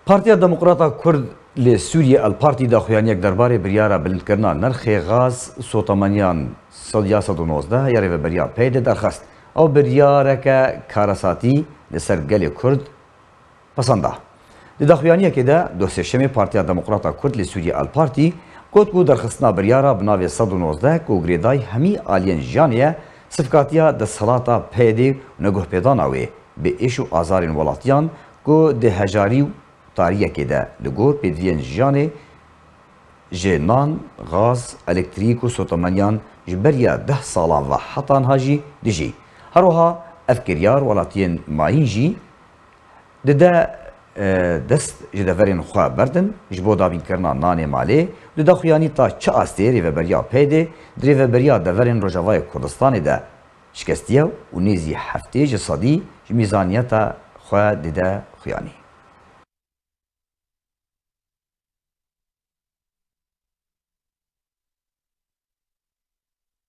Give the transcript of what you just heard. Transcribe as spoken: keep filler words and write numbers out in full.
Partiya Demokrata Kurd li Sûriyê El Partî daxuyaniyek derbarê biryara bilindkirina nirxê gaz sotemaniyan sed ya sed û nozdeh ya rêveberiya PYDê derxist. Ew biryareke karesatî li ser gelê Kurd pesenda. Di daxuyaniyekê de, doh sêşemê Partiya Demokrata Kurd li Sûriyê El Partî got ku derxistina biryara bi navê sed û nozdeh ku girêdayî hemî aliyên jiyanê ye, sifkatiya desthilata PYDê û neguhpêdana wê bi êş û azarên welatiyan ku di hejarî û tariyekê de li gor pêdiviyên jiyanê ji nan, gaz, elektrîk û sotemeniyan ji beriya deh salan ve heta niha jî dijî. Her wiha ev kiryar welatiyên mayîn jî dide, e, dest ji deverên xwe berdin ji bo dabînkirina nanê malê. Di daxuyanî ta çi astê rêveberiya PYDê di rêveberiya deverên Rojavayê Kurdistanê de şikestiye û nêzî heftê ji sedî ji mîzaniyeta xwe dide xuyanî.